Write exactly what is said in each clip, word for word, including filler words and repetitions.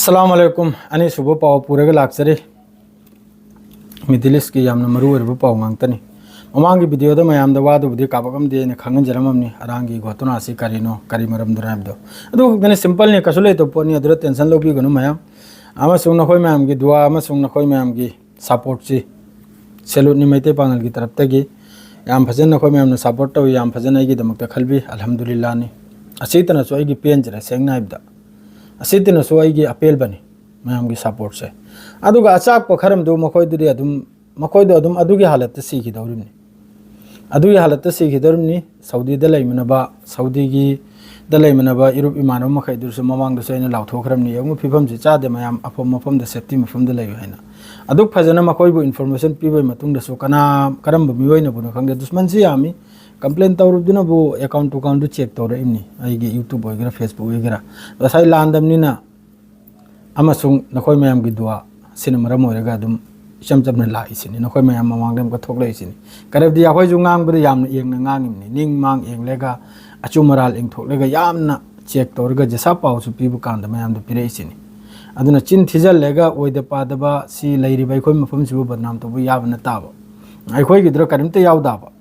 ꯑꯁꯂꯥꯝ ꯑꯂꯩꯀꯨꯝ꯫ ꯑꯅꯤꯁꯨꯕ ꯄꯥꯎ ꯄꯨꯔꯒ ꯂꯥꯛꯆꯔꯤ꯫ ꯃꯤꯗꯜ ꯏꯁꯀꯤ ꯌꯥꯝꯅ ꯃꯔꯨ ꯑꯣꯏꯔꯕ ꯄꯥꯎ ꯉꯥꯛꯇꯅꯤ꯫ ꯃꯃꯥꯡꯒꯤ ꯚꯤꯗꯤꯑꯣꯗ ꯃꯌꯥꯝꯗ ꯋꯥꯗꯨꯕꯨꯗꯤ ꯀꯥꯄꯛꯑꯝꯗꯦ ꯑꯩꯅ ꯈꯪꯍꯟꯖꯔꯝꯃꯕꯅꯤ, ꯑꯔꯥꯡꯒꯤ ꯒꯣꯇꯣꯅꯥꯁꯤ ꯀꯔꯤꯅꯣ, ꯀꯔꯤ ꯃꯔꯝꯗꯅꯣ ꯍꯥꯏꯕꯗꯣ꯫ ꯑꯗꯨ ꯈꯛꯇꯅꯤ, ꯁꯤꯝꯄꯜꯅꯤ, ꯀꯩꯁꯨ ꯂꯩꯇꯕ ꯄꯣꯠꯅꯤ, ꯑꯗꯨꯗ ꯇꯦꯟꯁꯟ ꯂꯧꯕꯤꯒꯅꯨ ꯃꯌꯥꯝ꯫ ꯑꯃꯁꯨꯡ ꯅꯈꯣꯏ ꯃꯌꯥꯝꯒꯤ ꯗꯨꯋꯥ ꯑꯃꯁꯨꯡ ꯅꯈꯣꯏ ꯃꯌꯥꯝꯒꯤ ꯁꯄꯣꯔꯠꯁꯤ ꯁꯦꯂꯨꯠꯅꯤ ꯃꯩꯇꯩ ꯄꯥꯉꯜꯒꯤ ꯇꯔꯞꯇꯒꯤ꯫ ꯌꯥꯝ ꯐꯖꯅ ꯅꯈꯣꯏ ꯃꯌꯥꯝꯅ ꯁꯄꯣꯔꯠ ꯇꯧꯏ, ꯌꯥꯝ ꯐꯖꯅ ꯑꯩꯒꯤꯗꯃꯛꯇ ꯈꯜꯕꯤ, ꯑꯜꯍꯝꯗꯨꯂꯤꯜꯂꯥꯅꯤ꯫ ꯑꯁꯤꯇꯅꯁꯨ ꯑꯩꯒꯤ ꯄꯦꯟꯖꯔꯦ, ꯁꯦꯡꯅ ꯍꯥꯏꯕꯗ꯫ ꯑꯁꯤꯇꯅꯁꯨ ꯑꯩꯒꯤ ꯑꯄꯦꯜꯕꯅꯤ, ꯃꯌꯥꯝꯒꯤ ꯁꯄꯣꯔꯠꯁꯦ꯫ ꯑꯗꯨꯒ ꯑꯆꯥꯛꯄ ꯈꯔ ꯑꯃꯗꯨ ꯃꯈꯣꯏꯗꯨꯗꯤ ꯑꯗꯨꯝ, ꯃꯈꯣꯏꯗꯣ ꯑꯗꯨꯝ ꯑꯗꯨꯒꯤ ꯍꯥꯂꯠꯇ ꯁꯤꯈꯤꯗꯧꯔꯤꯕꯅꯤ꯫ ꯑꯗꯨꯒꯤ ꯍꯥꯂꯠꯇ ꯁꯤꯈꯤꯗꯧꯔꯤꯕꯅꯤ꯫ ꯁꯥꯎꯗꯤꯗ ꯂꯩꯃꯤꯟꯅꯕ, ꯁꯥꯎꯗꯤꯒꯤꯗ ꯂꯩꯃꯤꯟꯅꯕ ꯏꯔꯨꯞ ꯏꯃꯥꯟꯅꯕ ꯃꯈꯩꯗꯨꯁꯨ ꯃꯃꯥꯡꯗꯁꯨ ꯑꯩꯅ ꯂꯥꯎꯊꯣꯛꯈ꯭ꯔꯕꯅꯤ, "ꯌꯦꯡꯉꯨ, ꯐꯤꯕꯝꯁꯤ ꯆꯥꯗꯦ, ꯃꯌꯥꯝ ꯑꯐꯕ ꯃꯐꯝꯗ, ꯁꯦꯐꯇꯤ ꯃꯐꯝꯗ ꯂꯩꯌꯨ" ꯍꯥꯏꯅ꯫ ꯑꯗꯨꯛ ꯐꯖꯅ ꯃꯈꯣꯏꯕꯨ ꯏꯟꯐꯣꯔꯃꯦꯁꯟ ꯄꯤꯕꯒꯤ ꯃꯇꯨꯡꯗꯁꯨ ꯀꯅꯥ, ꯀꯔꯝꯕ ꯃꯤꯑꯣꯏꯅꯕꯨꯅꯣ ꯈꯪꯗꯦ, ꯗꯨꯁꯃꯟꯁꯤ ꯌꯥꯝꯃꯤ꯫ ꯀꯝꯄ꯭ꯂꯦꯟ ꯇꯧꯔꯨꯕꯗꯨꯅꯕꯨ ꯑꯦꯀꯥꯎꯟ ꯇꯨ ꯑꯦꯀꯥꯎꯟꯗꯨ ꯆꯦꯛ ꯇꯧꯔꯛꯏꯕꯅꯤ, ꯑꯩꯒꯤ ꯌꯨꯇ꯭ꯌꯨꯕ ꯑꯣꯏꯒꯦꯔꯥ, ꯐꯦꯁꯕꯨꯛ ꯑꯣꯏꯒꯦꯔꯥ꯫ ꯉꯁꯥꯏ ꯂꯥꯟꯗꯕꯅꯤꯅ ꯑꯃꯁꯨꯡ ꯅꯈꯣꯏ ꯃꯌꯥꯝꯒꯤ ꯗꯨꯋꯥ ꯑꯁꯤꯅ ꯃꯔꯝ ꯑꯣꯏꯔꯒ ꯑꯗꯨꯝ ꯏꯆꯝ ꯆꯝꯅ ꯂꯥꯛꯏꯁꯤꯅꯤ, ꯅꯈꯣꯏ ꯃꯌꯥꯝ ꯃꯃꯥꯡꯗ ꯑꯃꯨꯛꯀ ꯊꯣꯛꯂꯛꯏꯁꯤꯅꯤ꯫ ꯀꯔꯤꯒꯨꯝꯕꯗꯤ ꯑꯩꯈꯣꯏꯁꯨ ꯉꯥꯡꯕꯗ ꯌꯥꯝꯅ ꯌꯦꯡꯅ ꯉꯥꯡꯉꯤꯕꯅꯤ, ꯅꯤꯡ ꯃꯥꯡ ꯌꯦꯡꯂꯒ ꯑꯆꯨꯝ ꯑꯔꯥꯜ ꯌꯦꯡꯊꯣꯛꯂꯒ ꯌꯥꯝꯅ ꯆꯦꯛ ꯇꯧꯔꯒ ꯖꯁꯥ ꯄꯥꯎꯁꯨ ꯄꯤꯕ ꯀꯥꯟꯗ ꯃꯌꯥꯝꯗ ꯄꯤꯔꯛꯏꯁꯤꯅꯤ꯫ ꯑꯗꯨꯅ ꯆꯤꯟ ꯊꯤꯖꯜꯂꯒ ꯑꯣꯏꯗ ꯄꯥꯗꯕ ꯁꯤ ꯂꯩꯔꯤꯕ ꯑꯩꯈꯣꯏ ꯃꯐꯝꯁꯤꯕꯨ ꯕꯗꯅꯥꯝ ꯇꯧꯕ ꯌꯥꯕ ꯅꯠꯇꯕ, ꯑꯩꯈꯣꯏꯒꯤꯗꯨꯗ ꯀꯔꯤꯝꯇ ꯌꯥꯎꯗꯕ꯫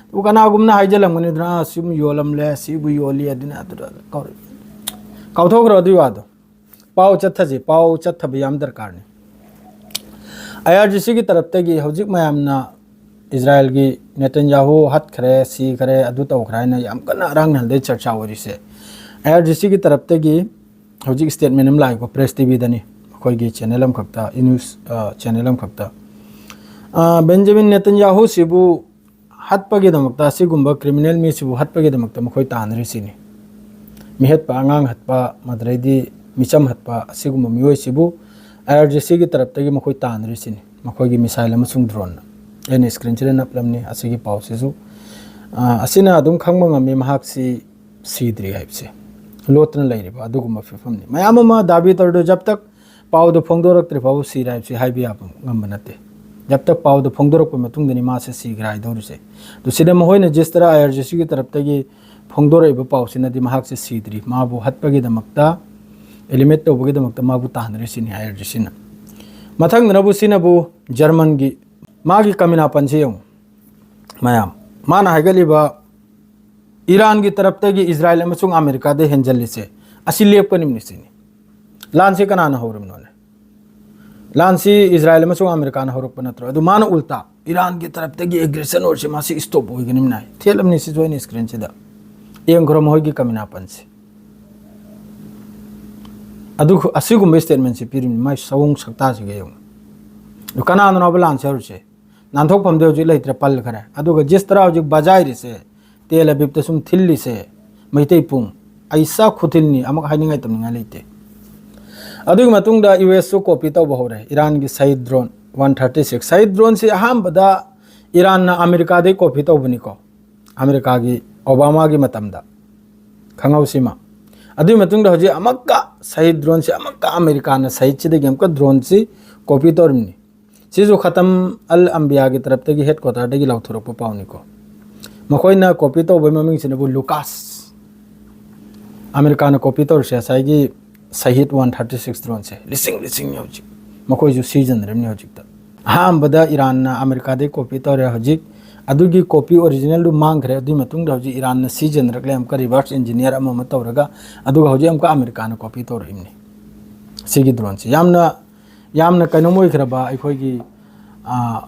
ꯑꯗꯨ ꯀꯅꯥꯒꯨꯝꯅ ꯍꯥꯏꯖꯜꯂꯝꯒꯅꯤꯗꯅ, "ꯑ, ꯁꯤꯃ ꯌꯣꯜꯂꯝꯂꯦ, ꯁꯤꯕꯨ ꯌꯣꯜꯂꯤ", ꯑꯗꯨꯅ ꯑꯗꯨꯗ ꯀꯧꯔꯛꯏ꯫ ꯀꯥꯎꯊꯣꯛꯈ꯭ꯔꯣ ꯑꯗꯨꯒꯤ ꯋꯥꯗꯣ꯫ ꯄꯥꯎ ꯆꯠꯊꯁꯤ, ꯄꯥꯎ ꯆꯠꯊꯕ ꯌꯥꯝ ꯗꯔꯀꯥꯔꯅꯤ꯫ ꯑꯥꯏ ꯑꯥꯔ ꯖꯤ ꯁꯤꯒꯤ ꯇꯔꯞꯇꯒꯤ ꯍꯧꯖꯤꯛ ꯃꯌꯥꯝꯅ ꯏꯖꯔꯥꯏꯜꯒꯤ ꯅꯦꯇꯟꯌꯥꯍꯨ ꯍꯠꯈ꯭ꯔꯦ, ꯁꯤꯈ꯭ꯔꯦ, ꯑꯗꯨ ꯇꯧꯈ꯭ꯔꯦ ꯍꯥꯏꯅ ꯌꯥꯝ ꯀꯟꯅ ꯑꯔꯥꯡ ꯅꯍꯥꯟꯗꯩ ꯆꯔꯆꯥ ꯑꯣꯏꯔꯤꯁꯦ꯫ ꯑꯥꯏ ꯑꯥꯔ ꯖꯤ ꯁꯤꯒꯤ ꯇꯔꯞꯇꯒꯤ ꯍꯧꯖꯤꯛ ꯁ꯭ꯇꯦꯠꯃꯦꯟ ꯑꯃ ꯂꯥꯛꯏꯀꯣ, ꯄ꯭ꯔꯦꯁ ꯇꯤ ꯚꯤꯗꯅꯤ, ꯑꯩꯈꯣꯏꯒꯤ ꯆꯦꯅꯦꯜ ꯑꯃꯈꯛꯇ, ꯏ ꯅ꯭ꯌꯨꯁ, ꯑ, ꯆꯦꯅꯦꯜ ꯑꯃꯈꯛꯇ꯫ ꯑ, ꯕꯦꯟꯖꯥꯃꯤꯟ ꯅꯦꯇꯟꯌꯥꯍꯨꯁꯤꯕꯨ ꯍꯥꯠꯄꯒꯤꯗꯃꯛꯇ, ꯑꯁꯤꯒꯨꯝꯕ ꯀ꯭ꯔꯤꯃꯤꯅꯦꯜ ꯃꯤꯁꯤꯕꯨ ꯍꯥꯠꯄꯒꯤꯗꯃꯛꯇ ꯃꯈꯣꯏ ꯇꯥꯟꯅꯔꯤꯁꯤꯅꯤ꯫ ꯃꯤꯍꯠꯄ, ꯑꯉꯥꯡ ꯍꯥꯠꯄ, ꯑꯗꯨꯗꯩꯗꯤ ꯃꯤꯆꯝ ꯍꯥꯠꯄ, ꯑꯁꯤꯒꯨꯝꯕ ꯃꯤꯑꯣꯏꯁꯤꯕꯨ ꯑꯥꯏ ꯑꯥꯔ ꯖꯤ ꯁꯤꯒꯤ ꯇꯔꯞꯇꯒꯤ ꯃꯈꯣꯏ ꯇꯥꯟꯅꯔꯤꯁꯤꯅꯤ, ꯃꯈꯣꯏꯒꯤ ꯃꯤꯁꯥꯏꯜ ꯑꯃꯁꯨꯡ ꯗ꯭ꯔꯣꯟꯅ꯫ ꯑꯩꯅ ꯁ꯭ꯀ꯭ꯔꯤꯟꯁꯤꯗ ꯅꯞꯂꯝꯅꯤ ꯑꯁꯤꯒꯤ ꯄꯥꯎꯁꯤꯁꯨ꯫ ꯑ, ꯑꯁꯤꯅ ꯑꯗꯨꯝ ꯈꯪꯕ ꯉꯝꯃꯤ ꯃꯍꯥꯛꯁꯤ ꯁꯤꯗ꯭ꯔꯤ ꯍꯥꯏꯕꯁꯦ, ꯂꯣꯠꯇꯨꯅ ꯂꯩꯔꯤꯕ ꯑꯗꯨꯒꯨꯝꯕ ꯐꯤꯕꯝꯅꯤ꯫ ꯃꯌꯥꯝ ꯑꯃ ꯗꯥꯕꯤ ꯇꯧꯔꯤꯗꯣ, ꯖꯕ ꯇꯛ ꯄꯥꯎꯗꯣ ꯐꯣꯡꯗꯣꯔꯛꯇ꯭ꯔꯤ ꯐꯥꯎꯕ ꯁꯤꯔꯦ ꯍꯥꯏꯕꯁꯤ ꯍꯥꯏꯕ ꯌꯥꯕ ꯉꯝꯕ ꯅꯠꯇꯦ꯫ ꯖꯕ ꯇꯛ ꯄꯥꯎꯗꯣ ꯐꯣꯡꯗꯣꯔꯛꯄ ꯃꯇꯨꯡꯗꯅꯤ ꯃꯥꯁꯦ ꯁꯤꯈ꯭ꯔꯦ ꯍꯥꯏꯗꯧꯔꯤꯁꯦ꯫ ꯑꯗꯨ ꯁꯤꯗ ꯃꯈꯣꯏꯅ ꯖꯤꯁꯇꯔ ꯑꯥꯏ ꯑꯥꯔ ꯖꯤ ꯁꯤꯒꯤ ꯇꯔꯞꯇꯒꯤ ꯐꯣꯡꯗꯣꯔꯛꯏꯕ ꯄꯥꯎꯁꯤꯅꯗꯤ ꯃꯍꯥꯛꯁꯦ ꯁꯤꯗ꯭ꯔꯤ, ꯃꯥꯕꯨ ꯍꯠꯄꯒꯤꯗꯃꯛꯇ eliminate ꯇꯧꯕꯒꯤꯗꯃꯛꯇ ꯃꯥꯕꯨ ꯇꯥꯟꯅꯔꯤꯁꯤꯅꯤ ꯍꯥꯏꯔꯤꯁꯤꯅ꯫ ꯃꯊꯪꯗꯅꯕꯨ ꯁꯤꯅꯕꯨ ꯖꯔꯃꯟꯒꯤ ꯃꯥꯒꯤ ꯀꯃꯤꯅꯥꯄꯟꯁꯤ ꯌꯦꯡꯉꯨ ꯃꯌꯥꯝ꯫ ꯃꯥꯅ ꯍꯥꯏꯒꯠꯂꯤꯕ ꯏꯔꯥꯟꯒꯤ ꯇꯔꯞꯇꯒꯤ ꯏꯖꯔꯥꯏꯜ ꯑꯃꯁꯨꯡ ꯑꯃꯦꯔꯤꯀꯥꯗ ꯍꯦꯟꯖꯜꯂꯤꯁꯦ ꯑꯁꯤ ꯂꯦꯞꯀꯅꯤꯕꯅꯤ ꯁꯤꯅꯤ꯫ ꯂꯥꯟꯁꯤ ꯀꯅꯥꯅ ꯍꯧꯔꯝꯅꯣꯅꯦ? ꯂꯥꯟꯁꯤ ꯏꯖꯔꯥꯏꯜ ꯑꯃꯁꯨꯡ ꯑꯃꯦꯔꯤꯀꯥꯅ ꯍꯧꯔꯛꯄ ꯅꯠꯇ꯭ꯔꯣ? ꯑꯗꯨ ꯃꯥꯅ ꯎꯜꯇꯥ ꯏꯔꯥꯟꯒꯤ ꯇꯔꯞꯇꯒꯤ ꯑꯦꯒ꯭ꯔꯦꯁꯟ ꯑꯣꯏꯔꯁꯤ ꯃꯥꯁꯤ ꯏꯁꯇꯣꯞ ꯑꯣꯏꯒꯅꯤꯕꯅ ꯍꯥꯏ꯫ ꯊꯦꯠꯂꯝꯅꯤ ꯁꯤꯁꯨ ꯑꯩꯅ ꯁ꯭ꯀ꯭ꯔꯤꯟꯁꯤꯗ꯫ ꯌꯦꯡꯈ꯭ꯔꯣ ꯃꯈꯣꯏꯒꯤ ꯀꯃꯤꯅꯥꯄꯟꯁꯤ꯫ ꯑꯗꯨ ꯑꯁꯤꯒꯨꯝꯕ ꯁ꯭ꯇꯦꯠꯃꯦꯟꯁꯤ ꯄꯤꯔꯤꯕꯅꯤ ꯃꯥꯏ ꯁꯑꯣꯡ ꯁꯛꯇꯥꯁꯤꯒ ꯌꯦꯡꯉꯨ꯫ ꯑꯗꯨ ꯀꯅꯥꯅꯅꯣꯕ ꯂꯥꯟꯁꯦ ꯍꯧꯔꯤꯁꯦ? ꯅꯥꯟꯊꯣꯛꯐꯝꯗꯤ ꯍꯧꯖꯤꯛ ꯂꯩꯇ꯭ꯔꯦ, ꯄꯜꯈ꯭ꯔꯦ꯫ ꯑꯗꯨꯒ ꯖꯤꯁꯇꯔꯥ ꯍꯧꯖꯤꯛ ꯕꯖꯥꯏꯔꯤꯁꯦ ꯇꯦꯜ ꯑꯕꯤꯕꯇ ꯁꯨꯝ ꯊꯤꯜꯂꯤꯁꯦ ꯃꯩꯇꯩ ꯄꯨꯡ ꯑꯩꯁꯥ ꯈꯨꯊꯤꯜꯅꯤ, ꯑꯃꯨꯛ ꯍꯥꯏꯅꯤꯡꯉꯥꯏ ꯇꯝꯅꯤꯡꯉꯥꯏ ꯂꯩꯇꯦ꯫ ꯑꯗꯨꯒꯤ ꯃꯇꯨꯡꯗ ꯌꯨ ꯑꯦꯁꯁꯨ ꯀꯣꯄꯤ ꯇꯧꯕ ꯍꯧꯔꯦ ꯏꯔꯥꯟꯒꯤ ꯁꯍꯤꯗ ꯗ꯭ꯔꯣꯟ ꯋꯥꯟ ꯊꯥꯔꯇꯤ ꯁꯤꯛꯁ꯫ ꯁꯍꯤꯗ ꯗ꯭ꯔꯣꯟꯁꯤ ꯑꯍꯥꯟꯕꯗ ꯏꯔꯥꯟꯅ ꯑꯃꯦꯔꯤꯀꯥꯗꯒꯤ ꯀꯣꯄꯤ ꯇꯧꯕꯅꯤꯀꯣ, ꯑꯃꯦꯔꯤꯀꯥꯒꯤ ꯑꯣꯕꯥꯃꯥꯒꯤ ꯃꯇꯝꯗ, ꯈꯪꯍꯧꯁꯤꯃ꯫ ꯑꯗꯨꯒꯤ ꯃꯇꯨꯡꯗ ꯍꯧꯖꯤꯛ ꯑꯃꯨꯛꯀ ꯁꯍꯤꯗ ꯗ꯭ꯔꯣꯟꯁꯤ ꯑꯃꯨꯛꯀ ꯑꯃꯦꯔꯤꯀꯥꯅ ꯁꯍꯤꯗꯁꯤꯗꯒꯤ ꯑꯃꯨꯛꯀ ꯗ꯭ꯔꯣꯟꯁꯤ ꯀꯣꯄꯤ ꯇꯧꯔꯤꯕꯅꯤ꯫ ꯁꯤꯁꯨ ꯈꯇꯝ ꯑꯜ ꯑꯝꯕꯤꯌꯥꯒꯤ ꯇꯔꯞꯇꯒꯤ ꯍꯦꯗ ꯀ꯭ꯋꯥꯇꯔꯗꯒꯤ ꯂꯥꯎꯊꯣꯔꯛꯄ ꯄꯥꯎꯅꯤꯀꯣ꯫ ꯃꯈꯣꯏꯅ ꯀꯣꯄꯤ ꯇꯧꯕꯒꯤ ꯃꯃꯤꯡꯁꯤꯅꯕꯨ ꯂꯨꯀꯥꯁ꯫ ꯑꯃꯦꯔꯤꯀꯥꯅ ꯀꯣꯄꯤ ꯇꯧꯔꯤꯁꯦ ꯉꯁꯥꯏꯒꯤ ꯁꯍꯤꯗ ꯋꯥꯟ ꯊꯥꯔꯇꯤ ꯁꯤꯛꯁ ꯗ꯭ꯔꯣꯟꯁꯦ ꯂꯤꯁꯤꯡ ꯂꯤꯁꯤꯡꯅꯤ ꯍꯧꯖꯤꯛ꯫ ꯃꯈꯣꯏꯁꯨ ꯁꯤꯖꯤꯟꯅꯔꯤꯕꯅꯤ ꯍꯧꯖꯤꯛꯇ꯫ ꯑꯍꯥꯟꯕꯗ ꯏꯔꯥꯟꯅ ꯑꯃꯦꯔꯤꯀꯥꯗꯒꯤ ꯀꯣꯄꯤ ꯇꯧꯔꯦ ꯍꯧꯖꯤꯛ꯫ ꯑꯗꯨꯒꯤ ꯀꯣꯄꯤ ꯑꯣꯔꯤꯖꯤꯅꯦꯜꯗꯨ ꯃꯥꯡꯈ꯭ꯔꯦ꯫ ꯑꯗꯨꯒꯤ ꯃꯇꯨꯡꯗ ꯍꯧꯖꯤꯛ ꯏꯔꯥꯟꯅ ꯁꯤꯖꯤꯟꯅꯔꯛꯂꯦ ꯑꯃꯨꯛꯀ ꯔꯤꯚꯔꯁ ꯏꯟꯖꯤꯅꯤꯌꯔ ꯑꯃ ꯑꯃ ꯇꯧꯔꯒ, ꯑꯗꯨꯒ ꯍꯧꯖꯤꯛ ꯑꯃꯨꯛꯀ ꯑꯃꯦꯔꯤꯀꯥꯅ ꯀꯣꯄꯤ ꯇꯧꯔꯛꯏꯕꯅꯤ꯫ ꯁꯤꯒꯤ ꯗ꯭ꯔꯣꯟꯁꯤ ꯌꯥꯝꯅ, ꯌꯥꯝꯅ ꯀꯩꯅꯣꯝ ꯑꯣꯏꯈ꯭ꯔꯕ ꯑꯩꯈꯣꯏꯒꯤ, ꯑ,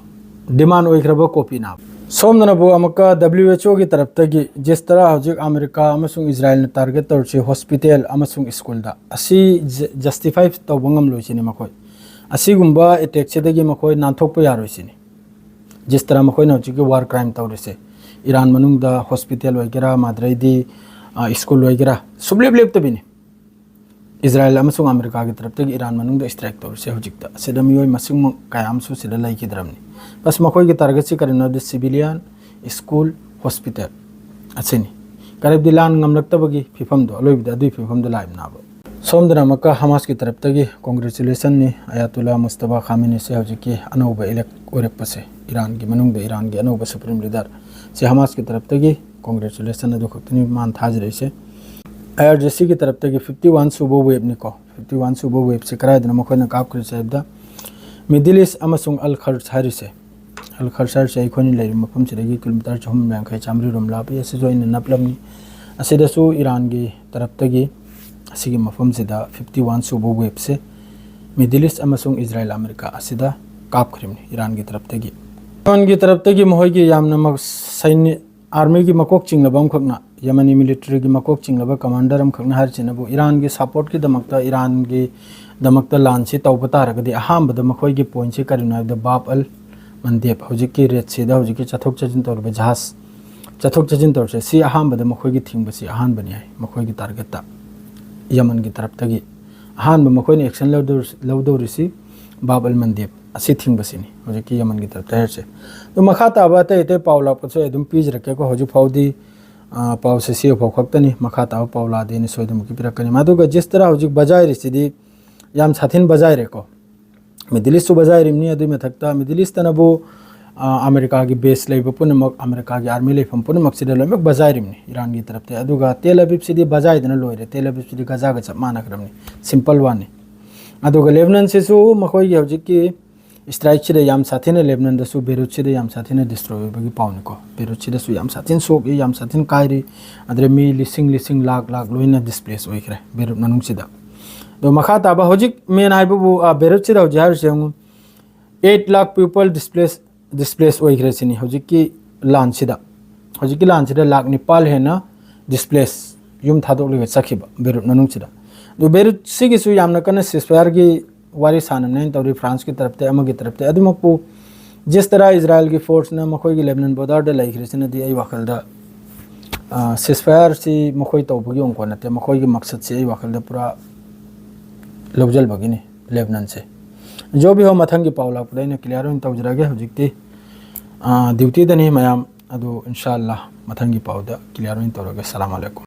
ꯗꯤꯃꯥꯟ ꯑꯣꯏꯈ꯭ꯔꯕ ꯀꯣꯄꯤꯅ꯫ ꯁꯣꯝꯗꯅꯕꯨ ꯑꯃꯨꯛꯀ ꯗꯕ꯭ꯂꯤꯎ ꯑꯩꯆ ꯑꯣꯒꯤ ꯇꯔꯞꯇꯒꯤ ꯖꯤꯁꯇꯔꯥ ꯍꯧꯖꯤꯛ ꯑꯃꯦꯔꯤꯀꯥ ꯑꯃꯁꯨꯡ ꯏꯖꯔꯥꯏꯜꯅ ꯇꯥꯔꯒꯦꯠ ꯇꯧꯔꯤꯁꯤ ꯍꯣꯁꯄꯤꯇꯥꯜ ꯑꯃꯁꯨꯡ ꯁ꯭ꯀꯨꯜꯗ꯫ ꯑꯁꯤ ꯖ-, ꯖꯁꯇꯤꯐꯥꯏ ꯇꯧꯕ ꯉꯝꯂꯣꯏꯁꯤꯅꯤ ꯃꯈꯣꯏ꯫ ꯑꯁꯤꯒꯨꯝꯕ ꯑꯦꯇꯦꯛꯁꯤꯗꯒꯤ ꯃꯈꯣꯏ ꯅꯥꯟꯊꯣꯛꯄ ꯌꯥꯔꯣꯏꯁꯤꯅꯤ꯫ ꯖꯤꯁꯇꯔꯥ ꯃꯈꯣꯏꯅ ꯍꯧꯖꯤꯛꯀꯤ ꯋꯥꯔ ꯀ꯭ꯔꯥꯏꯝ ꯇꯧꯔꯤꯁꯦ꯫ ꯏꯔꯥꯟ ꯃꯅꯨꯡꯗ ꯍꯣꯁꯄꯤꯇꯥꯜ ꯑꯣꯏꯒꯦꯔꯥ, ꯃꯥꯗ꯭ꯔꯩꯗꯤ, ꯑ, ꯁ꯭ꯀꯨꯜ ꯑꯣꯏꯒꯦꯔꯥ, ꯁꯨꯡꯂꯦꯞ ꯂꯦꯞꯇꯕꯤꯅꯤ꯫ ꯏꯖꯔꯥꯏꯜ ꯑꯃꯁꯨꯡ ꯑꯃꯦꯔꯤꯀꯥꯒꯤ ꯇꯔꯞꯇꯒꯤ ꯏꯔꯥꯟ ꯃꯅꯨꯡꯗ ꯁ꯭ꯇ꯭ꯔꯥꯏꯛ ꯇꯧꯔꯤꯁꯦ ꯍꯧꯖꯤꯛꯇ꯫ ꯑꯁꯤꯗ ꯃꯤꯑꯣꯏ ꯃꯁꯤꯡ ꯀꯌꯥ ꯑꯃꯁꯨ ꯁꯤꯗ ꯂꯩꯈꯤꯗ꯭ꯔꯕꯅꯤ꯫ ꯄ꯭ꯂꯁ ꯃꯈꯣꯏꯒꯤ ꯇꯥꯔꯒꯦꯠꯁꯤ ꯀꯔꯤꯅꯣ ꯍꯥꯏꯕꯗ ꯁꯤꯚꯤꯂꯤꯌꯟ, ꯁ꯭ꯀꯨꯜ, ꯍꯣꯁꯄꯤꯇꯥꯜ ꯑꯁꯤꯅꯤ꯫ ꯀꯔꯤꯕꯗꯤ ꯂꯥꯟ ꯉꯝꯂꯛꯇꯕꯒꯤ ꯐꯤꯕꯝꯗꯣ, ꯑꯂꯣꯏꯕꯗ ꯑꯗꯨꯒꯤ ꯐꯤꯕꯝꯗ ꯂꯥꯛꯏꯕꯅꯦꯕ꯫ ꯁꯣꯝꯗꯅ ꯑꯃꯨꯛꯀ ꯍꯃꯥꯁꯀꯤ ꯇꯔꯞꯇꯒꯤ ꯀꯣꯡꯒ꯭ꯔꯦꯆꯨꯂꯦꯁꯟꯅꯤ꯫ ꯑꯌꯥꯇꯨꯜꯂꯥ ꯃꯨꯁꯇꯕꯥ ꯈꯥꯃꯤꯅꯤꯁꯦ ꯍꯧꯖꯤꯛꯀꯤ ꯑꯅꯧꯕ ꯏꯂꯦꯛ ꯑꯣꯏꯔꯛꯄꯁꯦ, ꯏꯔꯥꯟꯒꯤ ꯃꯅꯨꯡꯗ ꯏꯔꯥꯟꯒꯤ ꯑꯅꯧꯕ ꯁꯨꯄ꯭ꯔꯤꯝ ꯂꯤꯗꯔ ꯁꯤ ꯍꯃꯥꯁꯀꯤ ꯇꯔꯞꯇꯒꯤ ꯀꯣꯡꯒ꯭ꯔꯦꯆꯨꯂꯦꯁꯟ ꯑꯗꯨ ꯈꯛꯇꯅꯤ ꯃꯥꯅ ꯊꯥꯖꯔꯛꯏꯁꯦ꯫ ꯑꯥꯏ ꯑꯥꯔ ꯖꯤ ꯁꯤꯒꯤ ꯇꯔꯞꯇꯒꯤ ꯐꯤꯐꯇꯤ ꯋꯥꯟ ꯁꯨꯕ ꯋꯦꯕꯅꯤꯀꯣ꯫ ꯐꯤꯐꯇꯤ ꯋꯥꯟ ꯁꯨꯕ ꯋꯦꯕꯁꯦ ꯀꯗꯥꯏꯗꯅꯣ ꯃꯈꯣꯏꯅ ꯀꯥꯞꯈ꯭ꯔꯤꯁꯦ ꯍꯥꯏꯕꯗ, ꯃꯤꯗꯜ ꯏꯁ ꯑꯃꯁꯨꯡ ꯑꯜ ꯈꯔꯁ ꯍꯥꯏꯔꯤꯁꯦ, ꯑꯜ ꯈꯔꯁ ꯍꯥꯏꯔꯤꯁꯦ ꯑꯩꯈꯣꯏꯅ ꯂꯩꯔꯤꯕ ꯃꯐꯝꯁꯤꯗꯒꯤ ꯀꯤꯂꯣꯃꯤꯇꯔ ꯆꯍꯨꯝ ꯌꯥꯡꯈꯩ, ꯆꯥꯃꯔꯤ ꯔꯣꯝ ꯂꯥꯞꯄꯤ꯫ ꯑꯁꯤꯁꯨ ꯑꯩꯅ ꯅꯞꯂꯝꯃꯤ꯫ ꯑꯁꯤꯗꯁꯨ ꯏꯔꯥꯟꯒꯤ ꯇꯔꯞꯇꯒꯤ ꯑꯁꯤꯒꯤ ꯃꯐꯝꯁꯤꯗ ꯐꯤꯐꯇꯤ ꯋꯥꯟ ꯁꯨꯕ ꯋꯦꯕꯁꯦ ꯃꯤꯗꯜ ꯏꯁ ꯑꯃꯁꯨꯡ ꯏꯖꯔꯥꯏꯜ ꯑꯃꯦꯔꯤꯀꯥ ꯑꯁꯤꯗ ꯀꯥꯞꯈ꯭ꯔꯤꯕꯅꯤ ꯏꯔꯥꯟꯒꯤ ꯇꯔꯞꯇꯒꯤ꯫ ꯏꯔꯥꯟꯒꯤ ꯇꯔꯞꯇꯒꯤ ꯃꯈꯣꯏꯒꯤ ꯌꯥꯝꯅ ꯃꯛ-, ꯁꯩꯅꯤ-, ꯑꯥꯔꯃꯤꯒꯤ ꯃꯀꯣꯛ ꯆꯤꯡꯂꯕ ꯑꯃꯈꯛꯅ, ꯌꯃꯅꯤ ꯃꯤꯂꯤꯇꯔꯤꯒꯤ ꯃꯀꯣꯛ ꯆꯤꯡꯂꯕ ꯀꯃꯥꯟꯗꯔ ꯑꯃꯈꯛꯅ ꯍꯥꯏꯔꯤꯁꯤꯅꯕꯨ, ꯏꯔꯥꯟꯒꯤ ꯁꯄꯣꯔꯠꯀꯤꯗꯃꯛꯇ, ꯏꯔꯥꯟꯒꯤꯗꯃꯛꯇ ꯂꯥꯟꯁꯤ ꯇꯧꯕ ꯇꯥꯔꯒꯗꯤ ꯑꯍꯥꯟꯕꯗ ꯃꯈꯣꯏꯒꯤ ꯄꯣꯏꯟꯁꯤ ꯀꯔꯤꯅꯣ ꯍꯥꯏꯕꯗ, ꯕꯥꯕ ꯑꯜ ꯃꯟꯗꯦꯕ, ꯍꯧꯖꯤꯛꯀꯤ ꯔꯦꯗ ꯁꯤꯗ ꯍꯧꯖꯤꯛꯀꯤ ꯆꯠꯊꯣꯛ ꯆꯠꯁꯤꯟ ꯇꯧꯔꯤꯕ ꯖꯍꯥꯖ, ꯆꯠꯊꯣꯛ ꯆꯠꯁꯤꯟ ꯇꯧꯔꯤꯁꯦ, ꯁꯤ ꯑꯍꯥꯟꯕꯗ ꯃꯈꯣꯏꯒꯤ ꯊꯤꯡꯕꯁꯤ ꯑꯍꯥꯟꯕꯅꯤ ꯍꯥꯏ꯫ ꯃꯈꯣꯏꯒꯤ ꯇꯥꯔꯒꯦꯠꯇ ꯌꯃꯟꯒꯤ ꯇꯔꯞꯇꯒꯤ ꯑꯍꯥꯟꯕ ꯃꯈꯣꯏꯅ ꯑꯦꯛꯁꯟ ꯂꯧꯗꯧꯔꯤꯁꯤ, ꯂꯧꯗꯧꯔꯤꯁꯤ ꯕꯥꯕ ꯑꯜ ꯃꯟꯗꯦꯕ ꯑꯁꯤ ꯊꯤꯡꯕꯁꯤꯅꯤ ꯍꯧꯖꯤꯛꯀꯤ ꯌꯃꯟꯒꯤ ꯇꯔꯞꯇ ꯍꯥꯏꯔꯤꯁꯦ꯫ ꯑꯗꯨ ꯃꯈꯥ ꯇꯥꯕ ꯑꯇꯩ ꯑꯇꯩ ꯄꯥꯎ ꯂꯥꯛꯄꯁꯨ ꯑꯩ ꯑꯗꯨꯝ ꯄꯤꯖꯔꯛꯀꯦꯀꯣ꯫ ꯍꯧꯖꯤꯛ ꯐꯥꯎꯗꯤ, ꯑ, ꯄꯥꯎꯁꯦ ꯁꯤ ꯐꯥꯎ ꯈꯛꯇꯅꯤ꯫ ꯃꯈꯥ ꯇꯥꯕ ꯄꯥꯎ ꯂꯥꯛꯑꯗꯤ ꯑꯩꯅ ꯁꯣꯏꯗꯅꯃꯛꯀꯤ ꯄꯤꯔꯛꯀꯅꯤ꯫ ꯑꯗꯨꯒ ꯖꯤꯁꯇꯔꯥ ꯍꯧꯖꯤꯛ ꯕꯖꯥꯏꯔꯤꯁꯤꯗꯤ ꯌꯥꯝ ꯁꯥꯊꯤꯅ ꯕꯖꯥꯏꯔꯦꯀꯣ꯫ ꯃꯤꯗꯜ ꯏꯁꯁꯨ ꯕꯖꯥꯏꯔꯤꯕꯅꯤ꯫ ꯑꯗꯨꯒꯤ ꯃꯊꯛꯇ ꯃꯤꯗꯜ ꯏꯁꯇꯅꯕꯨ, ꯑ, ꯑꯃꯦꯔꯤꯀꯥꯒꯤ ꯕꯦꯁ ꯂꯩꯕ ꯄꯨꯝꯅꯃꯛ, ꯑꯃꯦꯔꯤꯀꯥꯒꯤ ꯑꯥꯔꯃꯤ ꯂꯩꯐꯝ ꯄꯨꯝꯅꯃꯛꯁꯤꯗ ꯂꯣꯏꯅꯃꯛ ꯕꯖꯥꯏꯔꯤꯕꯅꯤ ꯏꯔꯥꯟꯒꯤ ꯇꯔꯞꯇ꯫ ꯑꯗꯨꯒ ꯇꯦꯜ ꯑꯕꯤꯕꯁꯤꯗꯤ ꯕꯖꯥꯏꯗꯅ ꯂꯣꯏꯔꯦ꯫ ꯇꯦꯜ ꯑꯕꯤꯕꯁꯤꯗꯤ ꯒꯖꯥꯒ ꯆꯞ ꯃꯥꯟꯅꯈ꯭ꯔꯕꯅꯤ꯫ ꯁꯤꯝꯄꯜ ꯋꯥꯟꯅꯤ꯫ ꯑꯗꯨꯒ ꯂꯦꯕꯅꯟꯁꯤꯁꯨ ꯃꯈꯣꯏꯒꯤ ꯍꯧꯖꯤꯛꯀꯤ ꯏꯁꯇ꯭ꯔꯥꯏꯛꯁꯤꯗ ꯌꯥꯝ ꯁꯥꯊꯤꯅ, ꯂꯦꯕꯅꯟꯗꯁꯨ ꯕꯦꯔꯨꯠꯁꯤꯗ ꯌꯥꯝ ꯁꯥꯊꯤꯅ ꯗꯤꯁꯇ꯭ꯔꯣꯏ ꯑꯣꯏꯕꯒꯤ ꯄꯥꯎꯅꯤꯀꯣ꯫ ꯕꯦꯔꯨꯠꯁꯤꯗꯁꯨ ꯌꯥꯝ ꯁꯥꯊꯤꯅ ꯁꯣꯛꯏ, ꯌꯥꯝ ꯁꯥꯊꯤꯅ ꯀꯥꯏꯔꯤ꯫ ꯑꯗꯨꯗ ꯃꯤ ꯂꯤꯁꯤꯡ, ꯂꯤꯁꯤꯡ, ꯂꯥꯛ, ꯂꯥꯛ ꯂꯣꯏꯅ ꯗꯤꯁꯄ꯭ꯂꯦꯁ ꯑꯣꯏꯈ꯭ꯔꯦ ꯕꯦꯔꯨꯠ ꯃꯅꯨꯡꯁꯤꯗ꯫ ꯑꯗꯣ ꯃꯈꯥ ꯇꯥꯕ ꯍꯧꯖꯤꯛ ꯃꯦꯟ ꯍꯥꯏꯕꯕꯨ, ꯑ, ꯕꯦꯔꯨꯠꯁꯤꯗ ꯍꯧꯖꯤꯛ ꯍꯥꯏꯔꯤꯁꯦ ꯌꯦꯡꯉꯨ, ꯑꯩꯠ ꯂꯥꯛ ꯄꯤꯄꯜ ꯗꯤꯁꯄ꯭ꯂꯦꯁ, ꯗꯤꯁꯄ꯭ꯂꯦꯁ ꯑꯣꯏꯈ꯭ꯔꯦ ꯁꯤꯅꯤ ꯍꯧꯖꯤꯛꯀꯤ ꯂꯥꯟꯁꯤꯗ꯫ ꯍꯧꯖꯤꯛꯀꯤ ꯂꯥꯟꯁꯤꯗ ꯂꯥꯛ ꯅꯤꯄꯥꯜ ꯍꯦꯟꯅ ꯗꯤꯁꯄ꯭ꯂꯦꯁ, ꯌꯨꯝ ꯊꯥꯗꯣꯛꯂꯒ ꯆꯠꯈꯤꯕ ꯕꯦꯔꯨꯠ ꯃꯅꯨꯡꯁꯤꯗ꯫ ꯑꯗꯨ ꯕꯦꯔꯨꯠꯁꯤꯒꯤꯁꯨ ꯌꯥꯝꯅ ꯀꯟꯅ ꯁꯤꯁꯐꯥꯌꯔꯒꯤ ꯋꯥꯔꯤ ꯁꯥꯟꯅꯅꯦꯅ ꯇꯧꯔꯤ, ꯐ꯭ꯔꯥꯟꯁꯀꯤ ꯇꯔꯞꯇ, ꯑꯃꯒꯤ ꯇꯔꯞꯇ꯫ ꯑꯗꯨꯃꯛꯄꯨ ꯖꯤꯁꯇꯔꯥ ꯏꯖꯔꯥꯏꯜꯒꯤ ꯐꯣꯔꯁꯅ ꯃꯈꯣꯏꯒꯤ ꯂꯦꯕꯅꯟ ꯕꯣꯔꯗꯔꯗ ꯂꯩꯈ꯭ꯔꯤꯁꯤꯅꯗꯤ ꯑꯩ ꯋꯥꯈꯜꯗ, ꯑ, ꯁꯤꯁꯐꯥꯌꯔꯁꯤ ꯃꯈꯣꯏ ꯇꯧꯕꯒꯤ ꯑꯣꯡꯀꯣ ꯅꯠꯇꯦ, ꯃꯈꯣꯏꯒꯤ ꯃꯛꯁꯠꯁꯤ ꯑꯩ ꯋꯥꯈꯜꯗ ꯄꯨꯔꯥ ꯂꯧꯖꯜꯕꯒꯤꯅꯤ ꯂꯦꯕꯅꯟꯁꯦ꯫ ꯖꯣꯕꯤ ꯍꯣ, ꯃꯊꯪꯒꯤ ꯄꯥꯎ ꯂꯥꯛꯄꯗ ꯑꯩꯅ ꯀ꯭ꯂꯤꯌꯥꯔ ꯑꯣꯏꯅ ꯇꯧꯖꯔꯛꯑꯒꯦ꯫ ꯍꯧꯖꯤꯛꯇꯤ, ꯑ, ꯗ꯭ꯌꯨꯇꯤꯗꯅꯤ ꯃꯌꯥꯝ꯫ ꯑꯗꯨ ꯏꯟꯁꯥ ꯑꯜꯂꯥ ꯃꯊꯪꯒꯤ ꯄꯥꯎꯗ ꯀ꯭ꯂꯤꯌꯥꯔ ꯑꯣꯏꯅ ꯇꯧꯔꯒꯦ꯫ ꯁꯂꯥꯝ ꯑꯂꯩꯀꯨꯝ꯫